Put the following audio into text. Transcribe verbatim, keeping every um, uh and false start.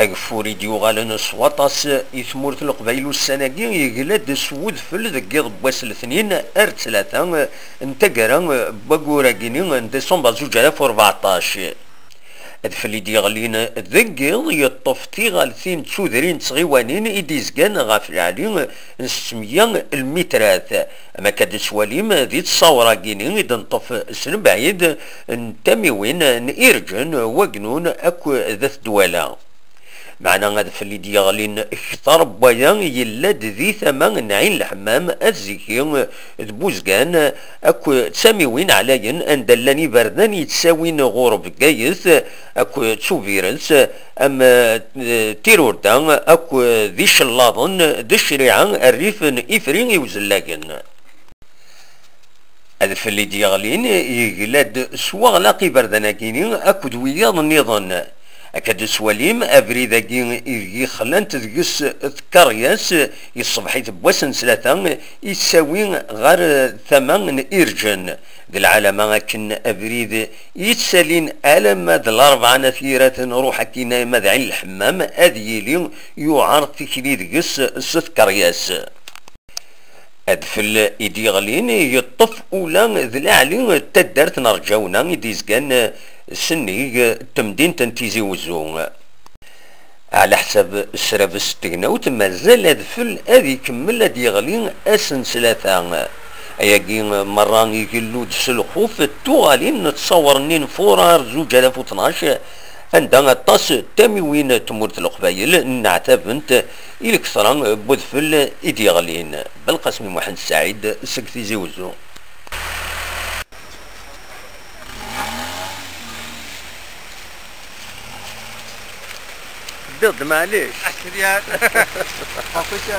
Ageffur i d-yuɣalen s waṭas i tmurt n Leqbayel ussan-agi yegla-d s wedfel deg yiḍ n wass letnin ar ttlata n taggara n wayyur-agi-nni n décembre zuǧ alaf u rbeɛṭac. Adfel i d-yeɣlin deg yiḍ yeṭṭef tiɣaltin d tudrin d tɣiwanin i d-izgan ɣef lɛali n settemya lmitrat, am akka d-tettwalim di tṣawra-agi-nni i d-neṭṭef s lebɛid n tamiwin n Irǧen, Wagnun akked At Dwala. Meɛna adfel i d-yeɣlin kter n waya yella-d di tama n Ɛin Lḥemmam, At Ziki d Buzgan, akked d tamiwin ɛlayen anda llan iberdan yettawin ɣur Bgayet, akked d Tubiret, am, eh, Tirurda, akked d icellaḍen d ccariɛa rrif n Ifri i uzellagen. Adfel i d-yeɣlin yegla-d s waɣlaq iberdan-agi-nni akked wiyaḍ nniḍen. Akka d-tettwalim, abrid-agi ideg xlant deg-s tkeryas, yessebeḥ-it n wass n ttlata, yettawi ɣer tama n Irǧen. D lɛalama akken abrid yettalin alamma d Larebɛa n At Yiraten, ruḥ akkin alamma d Ɛin Lḥemmam, ad yili yuɛer tikli deg-s s tkeryas. Adfel i d-yeɣlin yeṭṭef ula d Laɛli n taddart n Rǧawna i d-izgan sennig temdint n Tizi Wezzu. Ɛla ḥsab srabes n tegnawt, mazal adfel ad ikemmel ad d-yeɣli ass n ttlata. Ayagi merra igellu-d s lxuf n tuɣalin n ttṣawer-nni n Furar zuǧ alaf u tnac, anda aṭas n tamiwin n tmurt n Leqbayel nneɛtabent i lketṛa n wedfel i d-yeɣlin. Belqasem Muḥend Saɛid seg Tizi Wezzu. Teddiḍ-d, maɛlic. Akriyat. Xafuca.